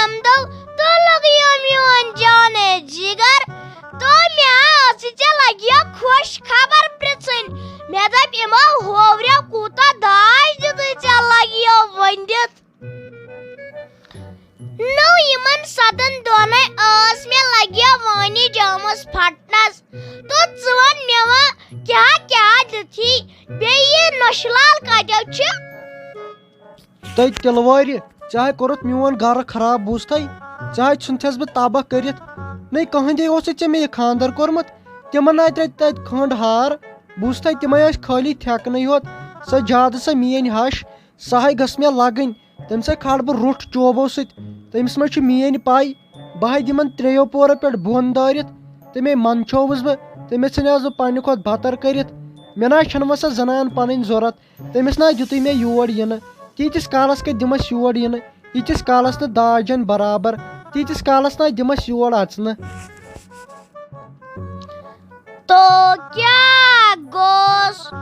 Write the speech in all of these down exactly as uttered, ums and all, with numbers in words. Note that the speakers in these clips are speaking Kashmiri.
محمدو، تو لوٚگیو میون جانے جگر۔ تو مےٚ ٲسٕے ژےٚ لگیو خۄش خبر پرٛژھٕنۍ۔ مےٚ دَپہِ یِمو ہوورٮ۪و کوٗتاہ داج دیُتُے ژےٚ لگیو ؤنۍ دِتھ۔ نو یِمن ستن دۄہنے ٲس مےٚ لگیو وٲنِج آمٕژ پھٹنس۔ تو ژٕ وَن مےٚ وۄنۍ کیٛاہ کیٛاہ دِتھی؟ بیٚیہِ یہِ نۄشہِ لال کتٮ۪و چھِ؟ تہٕ تِلہٕ وارِ، ژےٚ ہاے کوٚرُتھ میون گرٕ خراب، بوٗزتھے؟ ژےٚ ہاے ژھُنتھس بہٕ تباہ کٔرِتھ۔ نَے کٕہٕنٛدے اوسُے ژےٚ مےٚ یہِ خانٛدر کوٚرمُت۔ تِمن آے ترٛےٚ تَتہِ کھنٛڈ ہار، بوٗزتھے؟ تِمے ٲسۍ خٲلی تھٮ۪کنٕے ہوت۔ سۄ زیادٕ سۄ میٲنۍ ہش، سۄ ہاے گٔژھ مےٚ لگٕنۍ۔ تٔمِس ہاے کھالہٕ بہٕ روٚٹھ چوبو سۭتۍ۔ تٔمِس ما چھِ میٲنۍ پاے؟ بہٕ ہاے دِمن ترٛیٚیو پورو پٮ۪ٹھ بۄن دٲرِتھ۔ تہٕ مے منٛدچھووُس بہٕ۔ تٔمِس ژھٕنیٛاس بہٕ پننہِ کھۄتہٕ بتر کٔرِتھ۔ مےٚ نہ حظ چھَنہٕ وۄنۍ سۄ زنان پنٕنۍ ضوٚرتھ۔ تٔمِس نہ حظ دیُتُے مےٚ یور یِنہٕ۔ تیٖتِس کالس کتہِ دِمس یور یِنہٕ؟ ییٖتِس کالس نہٕ داج انہِ برابر، تیٖتِس کالس نہ حظ دِمس یور اژنہٕ۔ تو کیٛاہ گوٚژھ؟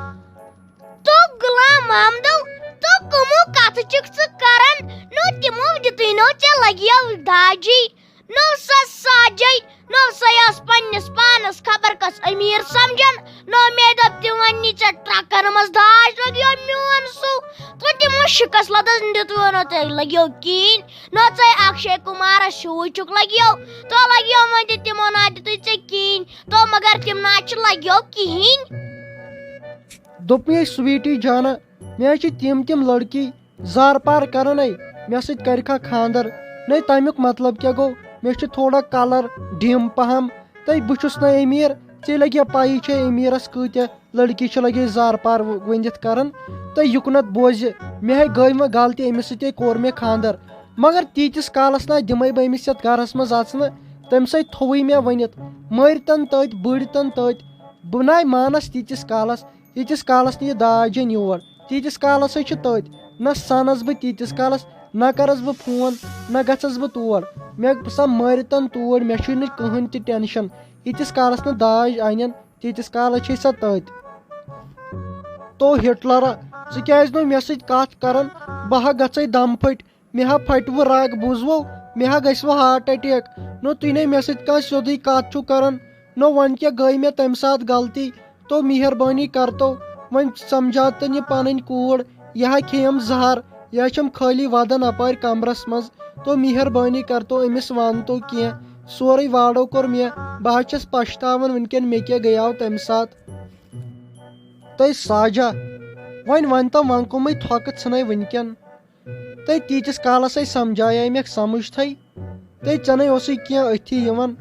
تو غلام محمدو، تو کٕمو کتھٕ چھُکھ ژٕ کران؟ نو تِمو دیُتُے نو ژےٚ لگیو داجی۔ نو سۄ ساجے، نو سۄ ٲس پننِس پانس خبر کس امیر سمجھان۔ نو مےٚ دوٚپ تِمن نی ژےٚ ٹرکن منٛز داج لگیو میون سُہ۔ تو تِمو شِکس لدس دیُت ووٚنو تۄہہِ لگیو کِہیٖنۍ۔ نو ژےٚ اکشے کُمارس شوٗ چھُکھ لگیو۔ تو لگیو وۄنۍ تہِ تِمو نہ دیُتُے ژےٚ کِہیٖنۍ۔ تو مگر تِم نہ چھِ لگیو کِہیٖنۍ۔ دوٚپمَے سویٖٹی جانا، مےٚ حظ چھِ تِم تِم لڑکی زارٕ پار کران، اے، مےٚ سۭتۍ کرِکھا خانٛدر؟ نَے تَمیُک مطلب کیٛاہ گوٚو؟ مےٚ چھُ تھوڑا کلر ڈِم پہم، تہٕ بہٕ چھُس نہٕ أمیٖر۔ ژےٚ لگیا پَیی چھے أمیٖرس کۭتیاہ لڑکی چھِ لگے زارٕ پار ؤنِتھ کران؟ تہٕ یُکنتھ بوزِ، مےٚ ہے گٔے وۄنۍ غلطی، أمِس سۭتۍ ہے کوٚر مےٚ خانٛدر۔ مگر تیٖتِس کالس نہ دِمے بہٕ أمِس یتھ گرس منٛز اژنہٕ، تٔمۍ سٕے تھووُے مےٚ ؤنِتھ، مٲرۍ تن تٔتۍ، بٔڑۍ تن تٔتۍ۔ بہٕ نہ مانس تیٖتِس کالس، ییٖتِس کالس نہٕ یہِ داج اَنہِ یور، تیٖتِس کالس ہے چھِ تٔتۍ۔ نہ سنس بہٕ تیٖتِس کالس، نہ کرس بہٕ فون، نہ گژھس بہٕ تور۔ مےٚ سا مٲرۍ تن توٗرۍ، مےٚ چھُے نہٕ کٕہٕنۍ تہِ ٹینشن۔ ییٖتِس کالس نہٕ داج انن، تیٖتِس کالس چھے سۄ تٔتۍ۔ تو ہٹلرا، ژٕ کیازِ نہٕ مےٚ سۭتۍ کتھ کران؟ بہٕ ہا گژھے دم پھٔٹۍ، مےٚ ہا پھٹہِ وٕ رگ، بوٗزوٕ؟ مےٚ ہا گژھِ وٕ ہارٹ اٹیک۔ نو تُہۍ نے مےٚ سۭتۍ کانٛہہ سیوٚدُے کتھ چھُو کران۔ نو وۄنۍ کیٛاہ گٔے مےٚ تمہِ ساتہٕ غلطی؟ تو مہربٲنی کرتو، وۄنۍ سمجھاو تن یہِ پنٕنۍ کوٗر۔ یہِ ہا کھیٚیم زہر، یہِ ہا چھم خٲلی ودان اپارِ کمرس منٛز۔ تو مہربٲنی کرتو أمِس ونتو کینٛہہ۔ سورُے واڑو کوٚر مےٚ، بہٕ حظ چھَس پَشتاوان وٕنکٮ۪ن مےٚ کیٛاہ گٔیاو تَمہِ ساتہٕ۔ تہٕ ساجا، وۄنۍ وَنتو وۄنۍ کٕمٕے تھۄکہٕ ژھٕنَے وٕنکٮ۪ن؟ تہٕ تیٖتِس کالَس ہے سَمجھایے مےٚ سَمٕجھ تھَے۔ تہٕ ژےٚ نَے اوسُے کینٛہہ أتھی یِوان۔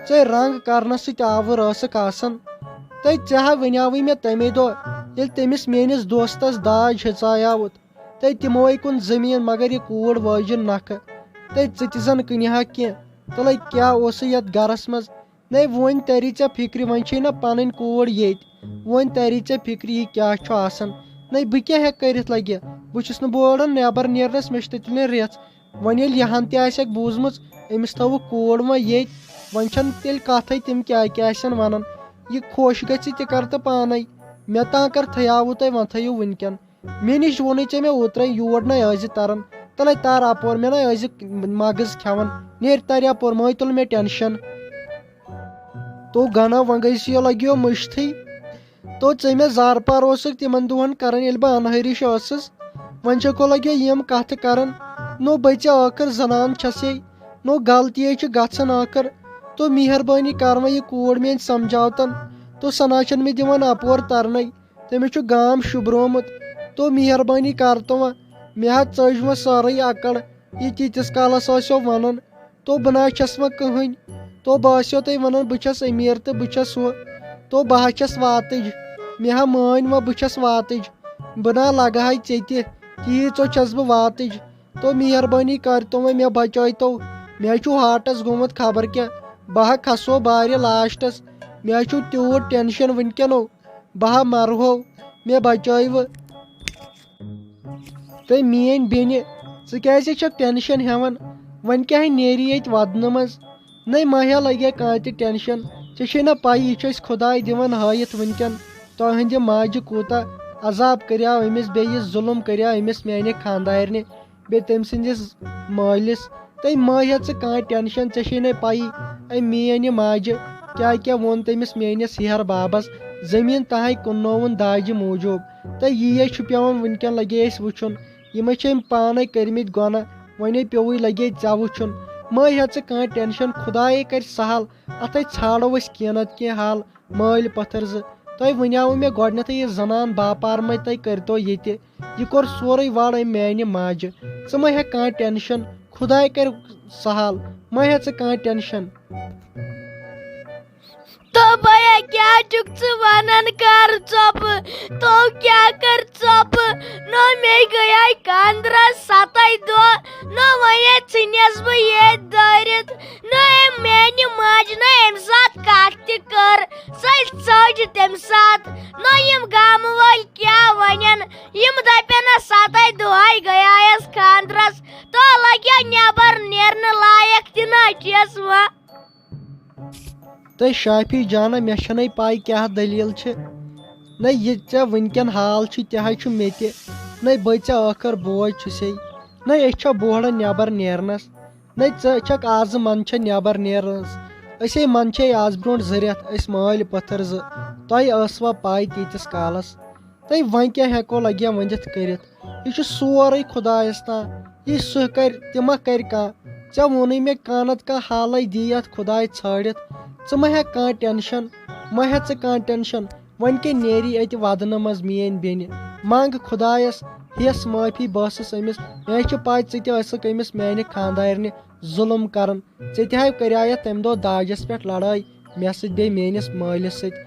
ژےٚ رنٛگ کرنَس سۭتۍ آوُر ٲسٕکھ آسان۔ تہٕ ژےٚ ہا وَنیٛاوُے مےٚ تَمے دۄہ، ییٚلہِ تٔمِس میٛٲنِس دوستَس داج ہیژایاوُتھ۔ تہٕ تِموے کُن زٔمیٖن، مگر یہِ کوٗر وٲجِن نکھٕ۔ تہٕ ژٕ تہِ زن کٕنہِ ہا کینٛہہ۔ تہٕ لے کیٛاہ اوسُے یتھ گرس منٛز؟ نے وۄنۍ تری ژےٚ فکرِ، وۄنۍ چھے نہ پنٕنۍ کوٗر ییٚتۍ۔ وۄنۍ تری ژےٚ فکرِ، یہِ کیٛاہ چھُ آسان؟ نے بہٕ کیٛاہ ہٮ۪کہٕ کٔرِتھ لگہِ؟ بہٕ چھُس نہٕ بوران نٮ۪بر نیرنس، مےٚ چھِ تیٚلہِ رٮ۪ژھ۔ وۄنۍ ییٚلہِ یہِ ہن تہِ آسہِ ہٮ۪کھ بوٗزمٕژ، أمِس تھٲوٕکھ کوٗر وۄنۍ ییٚتۍ، وۄنۍ چھنہٕ تیٚلہِ کتھے تِم کیٛاہ کیٛاہ آسن ونان۔ یہِ خۄش گژھِ تہِ کر تہٕ پانے۔ مےٚ تام کر تھیاوُ تۄہہِ، وۄنۍ تھٲیِو وٕنکٮ۪ن۔ مےٚ نِش ووٚنُے ژےٚ مےٚ اوترَے، یور نَے ٲسۍ زِ تَران۔ تَلَے تَر اَپور، مےٚ نَے ٲسۍ زِ مَغٕز کھٮ۪وان۔ نیرِ تَرِ اَپور، مَے تُل مےٚ ٹٮ۪نشَن۔ تو گَنا وۄنۍ گٔے سُہ یہِ لَگیو مٔشتھٕے۔ تو ژےٚ مےٚ زارٕ پار اوسُکھ تِمَن دۄہَن کَران، ییٚلہِ بہٕ اَنہٲرِش ٲسٕس۔ وۄنۍ چھَکو لَگیو یِم کَتھٕ کَران۔ نو بٔژِ ٲخٕر زَنان چھَسے۔ نو غلطی ہے چھِ گژھان ٲخٕر۔ تو مہربٲنی کَر وۄنۍ یہِ کوٗر میٛٲنۍ سَمجھاوتَن۔ تو سَنا چھَنہٕ مےٚ دِوان اَپور تَرنَے۔ تٔمِس چھُ گام شُبرومُت۔ تو مہربٲنی کر تو وۄنۍ۔ مےٚ ہا ژٔج وۄنۍ سٲرٕے اکڑ۔ یہِ تیٖتِس کالس ٲسیو ونان۔ تو بہٕ نہ حظ چھَس وۄنۍ کٕہٕنۍ۔ تو بہٕ آسیو تۄہہِ ونان بہٕ چھَس أمیٖر تہٕ بہٕ چھَس ہُہ۔ تو بہٕ حظ چھَس واتٕج۔ مےٚ ہا مٲنۍ وۄنۍ بہٕ چھَس واتٕج۔ بہٕ نہ لگہٕ ہاے ژےٚ تہِ۔ تیٖژ چھَس بہٕ واتٕج۔ تو مہربٲنی کر تو وۄنۍ مےٚ بچٲے تو۔ مےٚ حظ چھُ ہارٹس گوٚمُت خبر کیٛاہ۔ بہٕ ہا کھسو بارِ لاسٹس۔ مےٚ حظ چھُ تیوٗت ٹینشن وٕنکیٚنو۔ بہٕ ہا مرہو، مےٚ بچٲیوٕ۔ تہٕ میٲنۍ بیٚنہِ، ژٕ کیازِ چھکھ ٹینشن ہٮ۪وان؟ وۄنۍ کیٛاہ نیری ییٚتہِ ودنہٕ منٛز؟ نَے مہ ہےٚ لگہِ کانٛہہ تہِ ٹینشن۔ ژےٚ چھے نہ پَے، یہِ چھُ اَسہِ خۄداے دِوان ہٲیِتھ وٕنکٮ۪ن۔ تُہنٛدِ ماجہِ کوٗتاہ عذاب کریاو أمِس، بیٚیہِ یہِ ظُلُم کریاو أمِس میانہِ خاندارنہِ، بیٚیہِ تٔمۍ سٕنٛدِس مٲلِس۔ تہٕ مہ ہےٚ ژٕ کانٛہہ ٹٮ۪نشن، ژےٚ چھے نے پَیی أمۍ میٛٲنۍ یہِ ماجہِ کیٛاہ کیٛاہ ووٚن تٔمِس میٛٲنِس ہیہَر بابس، زٔمیٖن تہَے کٕننووُن داجہِ موٗجوٗب۔ تہٕ یی ہے چھُ پٮ۪وان وٕنکٮ۪ن لگے اَسہِ وٕچھُن، یِمے چھِ أمۍ پانے کٔرمٕتۍ گۄناہ، وۄنۍ پیوٚوُے لگے ژےٚ وٕچھُن۔ مہ ہےٚ ژٕ کانٛہہ ٹٮ۪نشن، خدایے کرِ سہل، اتھے ژھانڈو أسۍ کینٛہہ نتہٕ کینٛہہ حل۔ مٲلۍ پتھر زٕ، تۄہہِ ونیاوُ مےٚ گۄڈنیتھٕے یہِ زنان باپار مے تۄہہِ کٔرتو ییٚتہِ، یہِ کوٚر سورُے وڑ أمۍ میانہِ ماجہِ۔ ژٕ مہ ہےٚ کانٛہہ ٹٮ۪نشن، خداے کرِ سہل، مہ ہےٚ ژٕ کانٛہہ ٹٮ۪نشن۔ تو بیا کیٛاہ چھُکھ ژٕ ونان؟ کر ژۄپہٕ، تو کیٛاہ کر ژۄپہٕ؟ نہ مے گٔیے خاندرس ستَے دۄہ، نہ وۄنۍ ژھٕنِس بہٕ ییٚتہِ دٲرِتھ، نہ أمۍ میانہِ ماجہِ نہ أمۍ ساتہٕ کتھ تہِ کٔر۔ سۄ ژٔج تمہِ ساتہٕ۔ نہ یِم گامہٕ وٲلۍ کیٛاہ ونن، یِم دپن ستَے دۄہے گٔیایس خاندرس، تو لگیو نٮ۪بر نیرنہٕ لایق تہِ نہ چھس وۄنۍ۔ تہٕ شافی جانہ، مےٚ چھنَے پَے کیٛاہ دٔلیٖل چھِ۔ نہ یہِ ژےٚ وٕنکٮ۪ن حال چھُے، تہِ حظ چھُ مےٚ تہِ۔ نہ بٔے ژےٚ ٲخٕر بوج چھُسے۔ نہ أسۍ چھا بوہڑن نٮ۪بر نیرنس؟ نہ ژٕ چھکھ آزٕ منٛدچھے نٮ۪بر نیرنس۔ أسے منٛدچھے آز برونٛٹھ زٕ رٮ۪تھ أسۍ مٲلۍ پٔتھر زٕ۔ تۄہہِ ٲسوا پَے تیٖتِس کالس؟ تہٕ وۄنۍ کیٛاہ ہٮ۪کو لگیا ؤنِتھ کٔرِتھ؟ یہِ چھُ سورُے خۄدایَس تام۔ یہِ سُہ کرِ، تہِ ما کرِ کانٛہہ۔ ژےٚ ووٚنُے مےٚ کانٛہہ نتہٕ کانٛہہ حالے دی یتھ خۄداے ژھٲڑِتھ۔ ژٕ ما ہےٚ کانٛہہ ٹٮ۪نشن، ما ہےٚ ژٕ کانٛہہ ٹٮ۪نشن۔ وۄنۍ کیٛاہ نیری اتہِ ودنہٕ منٛز میٲنۍ بیٚنہِ؟ منٛگ خۄدایس ہٮ۪س معٲفی، بہٕ ٲسٕس أمِس، مےٚ چھِ پاے ژٕ تہِ ٲسٕکھ أمِس میانہِ خانٛدارنہِ ظُلم کران۔ ژےٚ تہِ ہاے کریایتھ تمہِ دۄہ داجس پٮ۪ٹھ لڑٲے مےٚ سۭتۍ بیٚیہِ میٲنِس مٲلِس سۭتۍ۔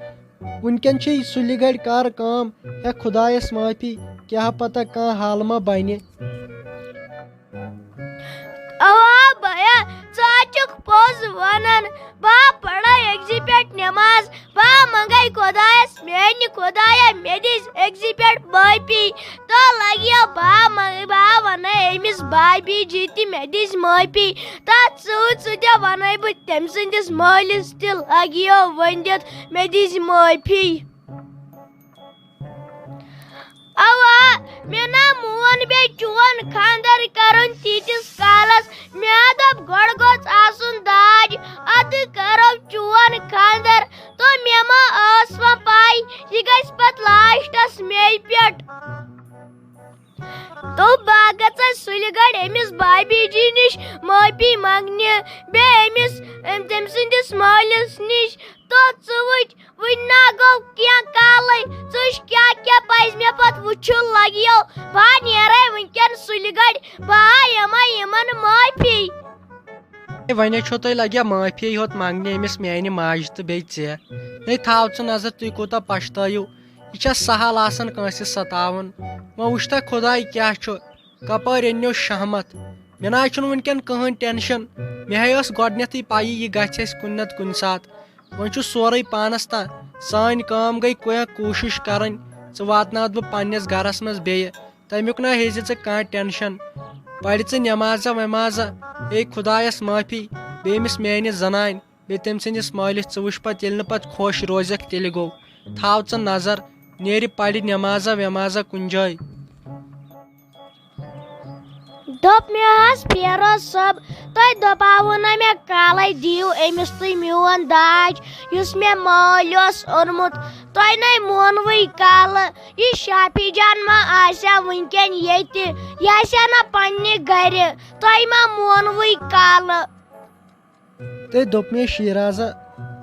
وٕنکٮ۪ن چھُے سُلہِ گڑِ کر کٲم، ہے خۄدایس معٲفی، کیٛاہ پتہ کانٛہہ حال ما بنہِ۔ اوا بیا، ژٕ ہا چھُکھ پوٚز ونان۔ بہٕ ہا پرے أکسٕے پٮ۪ٹھ نٮ۪ماز، بہٕ ہا منگے خۄدایس، میانہِ خۄدایا، مےٚ دِس أکسٕے پٮ۪ٹھ معٲفی۔ تہٕ لگیو بہٕ ہا منگ-، بہٕ ہا ونہٕ أمِس بابی جی تہِ مےٚ دِس معٲفی۔ تہٕ ژٕ، ژٕ تہِ ونَے بہٕ تٔمۍ سٕنٛدِس مٲلِس تہِ لگیو ؤنِتھ مےٚ دِس معٲفی۔ اوا، مےٚ نا مون بیٚیہِ چون خانٛدر کرُن تیٖتِس کالس۔ مےٚ دوٚپ گۄڈٕ گوٚژھ آسُن داج، ادٕ کرو چون خانٛدر۔ تہٕ مےٚ ما ٲس وۄنۍ پَے یہِ گژھِ پتہٕ لاسٹس مے پٮ۪ٹھ۔ تو بہٕ گژھٕ سُلہِ گڑھ أمِس بابی جی نِش معٲفی منٛگنہِ، بیٚیہِ أمِس، أم، تٔمۍ سٕنٛدِس مٲلِس نِش۔ تو ژٕ وٕچھ، وٕنہِ نا گوٚو کینٛہہ کالٕے، ژٕ وٕچھ کیٛاہ کیٛاہ پزِ مےٚ پتہٕ وٕچھُن لگیو۔ بہٕ ہا نیرے وٕنکٮ۪ن سُلہِ گڑھ، بہٕ ہا یِمے یِمن معٲفی۔ ہے، وۄنۍ چھو تۄہہِ لگیا معٲفی ہوت منٛگنہِ أمِس میانہِ ماجہِ تہٕ بیٚیہِ ژےٚ؟ ہے، تھاو ژٕ نظر، تُہۍ کوٗتاہ پشتٲیِو۔ یہِ چھا سہل آسان کٲنٛسہِ ستاوُن؟ وۄنۍ وٕچھ تہ خۄداے کیٛاہ چھُ، کپٲرۍ أنِو شہمت۔ مےٚ نہ حظ چھُنہٕ وٕنکٮ۪ن کٕہٕنۍ ٹٮ۪نشن۔ مےٚ ہے ٲس گۄڈنٮ۪تھٕے پَیی یہِ گژھِ اَسہِ کُنہِ نتہٕ کُنہِ ساتہٕ۔ وۄنۍ چھُ سورُے پانس تام۔ سٲنۍ کٲم گٔے کینٛہہ کوٗشِش کرٕنۍ، ژٕ واتناوتھ بہٕ پننِس گرس منٛز بیٚیہِ۔ تمیُک نہ ہیٚزِ ژٕ کانٛہہ ٹٮ۪نشن۔ پرِ ژٕ نٮ۪مازا وٮ۪مازا۔ ہے خۄدایس معٲفی، بیٚیہِ أمِس میانہِ زنانہِ، بیٚیہِ تٔمۍ سٕنٛدِس مٲلِس۔ ژٕ وٕچھ پتہٕ، ییٚلہِ نہٕ پتہٕ خۄش روزکھ، تیٚلہِ گوٚو۔ تھاو ژٕ نظر، نیرِ پرِ نٮ۪مازا وٮ۪مازا کُنہِ جایہِ۔ دوٚپ مےٚ حظ، فیروز صٲب، تۄہہِ دَپاوُ نہ مےٚ کالَے، دِیِو أمِس تُہۍ میون داج، یُس مےٚ مٲلۍ اوس اوٚنمُت۔ تۄہہِ نَے مونوُے کالہٕ۔ یہِ شافی جان ما آسہِ ہا وٕنکٮ۪ن ییٚتہِ؟ یہِ آسہِ ہا نہ پنٛنہِ گَرِ۔ تۄہہِ ما مونوُے کالہٕ؟ تہٕ دوٚپ مےٚ، شیرازا،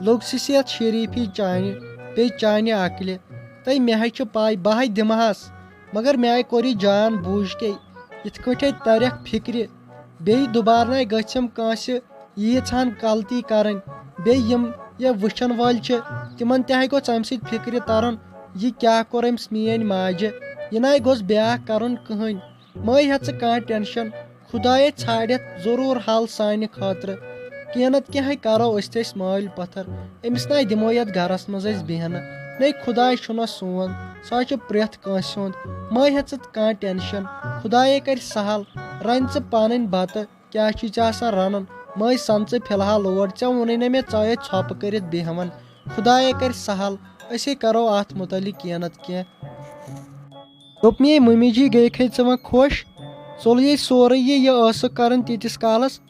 لوٚگ سُہ سٮ۪تھ شریٖفی چانہِ، بیٚیہِ چانہِ عقلہِ۔ تہٕ مےٚ ہے چھِ پَے، بہٕ ہے دِمہٕ ہس، مگر مےٚ ہے کوٚر یہِ جان بوٗزۍ کے، یِتھ کٲٹھۍ ہے ترٮ۪کھ فِکرِ۔ بیٚیہِ دُبارٕ نَے گٔژھِم کٲنٛسہِ ییٖژ ہن غلطی کرٕنۍ۔ بیٚیہِ یِم یہِ وٕچھن وٲلۍ چھِ، تِمن تہِ ہے گوٚژھ اَمہِ سۭتۍ فِکرِ ترُن، یہِ کیٛاہ کوٚر أمِس میٛٲنۍ ماجہِ۔ یہِ نَے گوٚژھ بیٛاکھ کرُن کٕہٕنۍ۔ مہ ہے ژٕ کانٛہہ ٹٮ۪نشن، خۄدایے ژھانڈٮ۪تھ ضروٗر حل سانہِ خٲطرٕ۔ کینٛہہ نتہٕ کینٛہہ ہے کرو أسۍ تہِ أسۍ مٲلۍ پتھر، أمِس نَے دِمو یتھ گرس منٛز أسۍ بیہنہٕ۔ نے خۄداے چھُنہ سون، سُہ حظ چھُ پرٛٮ۪تھ کٲنٛسہِ ہُنٛد۔ مہ ہے ژٕ کانٛہہ ٹٮ۪نشن، خۄدایے کرِ سہل۔ رنہِ ژٕ پنٕنۍ بتہٕ، کیٛاہ چھُے ژےٚ آسان رنُن؟ مہ ہے سنہٕ ژٕ فی الحال اور، ژےٚ ووٚنُے نہ مےٚ ژٕ ٲسۍ ژھۄپہٕ کٔرِتھ بیہوان۔ خۄدایے کرِ سہل، أسے کرو اتھ متعلق کینٛہہ نتہٕ کینٛہہ۔ دوٚپ مے، مٔمی جی گٔیکھے ژٕ وۄنۍ خۄش؟ ژوٚل یے سورُے یہِ، یہِ ٲسٕکھ کران تیٖتِس کالس۔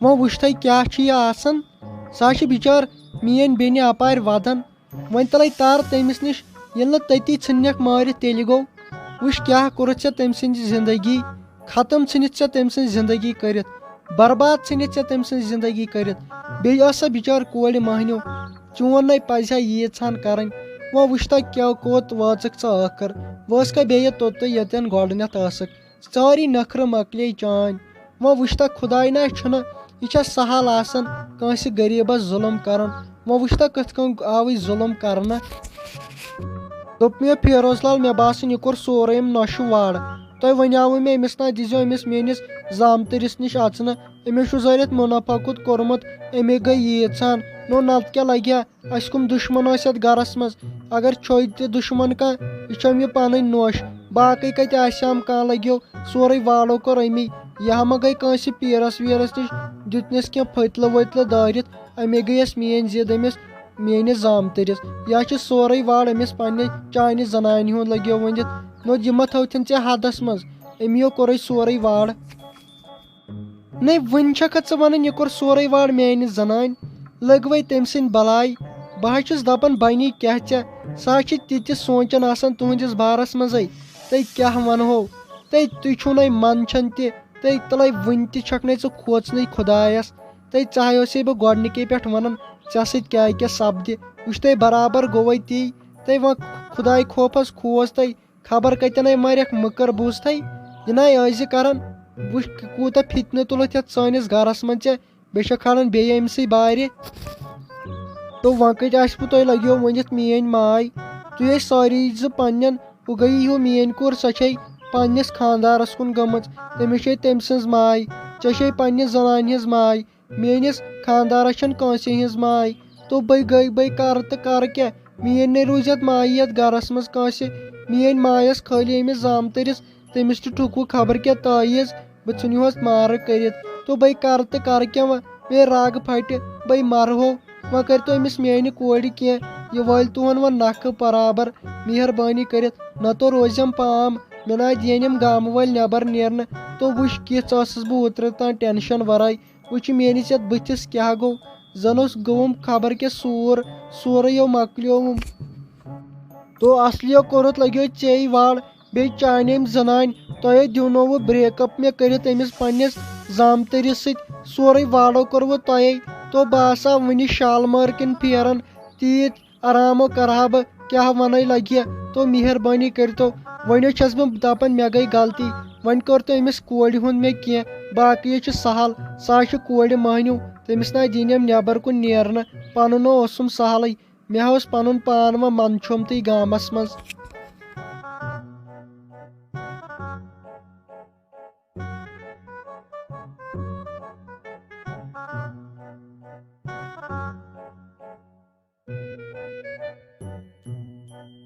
وۄنۍ وٕچھ تۄہہِ کیٛاہ چھُ یہِ آسان۔ سۄ چھِ بِچٲر میٛٲنۍ بیٚنہِ اَپارِ وَدان۔ وۄنۍ تَلَے تَر تٔمِس نِش، ییٚلہِ نہٕ تٔتی ژھٕنکھ مٲرِتھ تیٚلہِ گوٚو۔ وٕچھ کیٛاہ کوٚرُتھ ژےٚ تٔمۍ سٕنٛزِ زِندگی، ختم ژھٕنِتھ ژےٚ تٔمۍ سٕنٛز زِندگی کٔرِتھ، برباد ژھٕنِتھ ژےٚ تٔمۍ سٕنٛز زِندگی کٔرِتھ۔ بیٚیہِ ٲس سۄ بِچٲر کورِ مٔہنیو۔ چون نے پَزِ ہا ییٖژ ہَن کَرٕنۍ۔ وۄنۍ وٕچھ تہ کیٛاہ کوٚت وٲژٕکھ ژٕ ٲخٕر۔ وۄنۍ ٲسکھا بیٚیہِ توٚتُے ییٚتٮ۪ن گۄڈٕنٮ۪تھ ٲسٕکھ۔ سٲری نخرٕ مۄکلے چٲنۍ۔ وۄنۍ وٕچھ تہ خداے نہ چھُنہٕ، یہِ چھا سہل آسان کٲنٛسہِ غریٖبس ظُلم کرُن؟ وۄنۍ وٕچھ تہ کِتھ کٔنۍ آوٕے ظُلم کرنہٕ۔ دوٚپ مےٚ فیروز لال، مےٚ باسان یہِ کوٚر سورُے أمۍ نۄشہِ وار۔ تۄہہِ ونیاوٕ مےٚ أمِس نہ دیٖزیو أمِس میٲنِس زامتٕرِس نِش اژنہٕ، أمِس چھُ ظٲہرِتھ منافع کوٚت کوٚرمُت، أمے گٔے ییٖژ ہن۔ نو نتہٕ کیٛاہ لگہِ ہا؟ اسہِ کُم دُشمن ٲسۍ اتھ گرس منٛز؟ اگر چھوے تہِ دُشمن کانٛہہ، یہِ چھم یہِ پنٕنۍ نوش۔ باقٕے کتہِ آسہِ ہم کانٛہہ لگیو، سورُے واڑو کوٚر أمی۔ یہِ ہا ما گٔے کٲنٛسہِ پیٖرس ویٖرس نِش دیُتنس کینٛہہ پھٔتلہٕ ؤتلہٕ دٲرِتھ، امی گٔیس میٲنۍ ضد أمِس، میٲنِس زامتٕرِس۔ یا چھُ سورُے واڑ أمِس پننہِ چانہِ زنانہِ ہُنٛد لگیو ؤنِتھ۔ نو یہِ ما تھٲوتھن ژےٚ حدس منٛز؟ أمیو کوٚرُے سورُے واڑ۔ نے وٕنہِ چھکھا ژٕ ونان یہِ کوٚر سورُے واڑ میانہِ زنانہِ؟ لٔگۍ وَے تٔمۍ سٕنٛدۍ بلاے۔ بہٕ حظ چھُس دپان بنی کیٛاہ ژےٚ؟ سۄ حظ چھِ تہِ تہِ سونٛچان آسان تُہنٛدِس بارس منٛزے۔ تہٕ کیٛاہ ونہو؟ تہٕ تُہۍ چھِو نے منٛدچھان تہِ۔ تہٕ تلے وٕنہِ تہِ چھکھ نے ژٕ کھوژنٕے خدایس۔ تہٕ ژےٚ اوسے بہٕ گۄڈنِکے پٮ۪ٹھ ونان ژےٚ سۭتۍ کیٛاہ کیٛاہ سپدِ۔ وٕچھ تہٕ برابر گوٚوے تی۔ تہٕ وۄنۍ خداے خوفس کھوژ تہٕ خبر کتٮ۪نے مریکھ مٔکٕر بوٗزتھے۔ یہِ نَے ٲسۍ زِ کران۔ وٕچھ کوٗتاہ فتنہٕ تُلُتھ یتھ سٲنِس گرس منٛز ژےٚ، بیٚیہِ چھکھ کھالان بیٚیہِ أمۍ سٕے بارِ۔ تو وۄنۍ کتہِ آسہِ بہٕ تۄہہِ لگیو ؤنِتھ میٲنۍ ماے؟ تُہۍ ٲسۍ سٲری زٕ پننٮ۪ن، ہُہ گٔیی ہیوٗ میٲنۍ کوٗر، سۄ چھے پننِس خاندارس کُن گٔمٕژ، تٔمِس چھے تٔمۍ سٕنٛز ماے، ژےٚ چھے پننہِ زنانہِ ہٕنٛز ماے۔ میٲنِس خاندارس چھنہٕ کٲنٛسہِ ہٕنٛز ماے۔ تو بے گٔے بے کرٕ تہٕ کرٕ کیٛاہ؟ میٲنۍ نے روٗز یتھ ماے یتھ گرس منٛز کٲنٛسہِ۔ میٲنۍ ماے ٲس خٲلی أمِس زامتٕرِس، تٔمِس تہِ ٹھُکوُ خبر کیٛاہ تٲویٖز، بہٕ ژھٕنِہوس مارٕ کٔرِتھ۔ تو بے کرٕ تہٕ کرٕ کیٛاہ وۄنۍ؟ مے راگہٕ پھٹہِ، بے مرہو۔ وۄنۍ کٔرۍتو أمِس میانہِ کورِ کینٛہہ، یہِ وٲلۍ تُہن وۄنۍ نکھٕ برابر، مہربٲنی کٔرِتھ، نتہٕ روزٮ۪م پام۔ مےٚ نہ دِین یِم گامہٕ وٲلۍ نٮ۪بر نیرنہٕ۔ تو وٕچھ کِژھ ٲسٕس بہٕ اوترٕ تام ٹینشن ورٲے۔ وٕچھ میٲنِس یتھ بٕتھِس کیٛاہ گوٚو، زن اوس گوٚوُم خبر کیٛاہ سوٗر، سورُے یو مۄکلیووُم۔ تو اصلیو کوٚرُتھ لگیو ژے وڑ، بیٚیہِ چانے أمۍ زنانہِ۔ تۄہے دیونووُ break up مےٚ کٔرِتھ أمِس پننِس زامتٕرِس سۭتۍ، سورُے واڑو کوٚروُ تۄہے۔ تو بہٕ آسا وُنہِ شالمٲر کِنۍ پھیران، تیٖتۍ آرامو کرٕ ہا بہٕ، کیٛاہ ونے لگہِ۔ تو مہربٲنی کٔرتو، وۄنۍ چھس بہٕ دپان مےٚ گٔے غلطی، وۄنۍ کٔرتو أمِس کورِ ہُنٛد مےٚ کینٛہہ، باقٕے چھُ سہل۔ سۄ چھِ کورِ مٔہنیو، تٔمِس نہ دِنۍ یِم نٮ۪بر کُن نیرنہٕ، پنُن اوسُم سہلٕے۔ مےٚ اوس پنُن پان وۄنۍ منٛدچھومتٕے گامس منٛز۔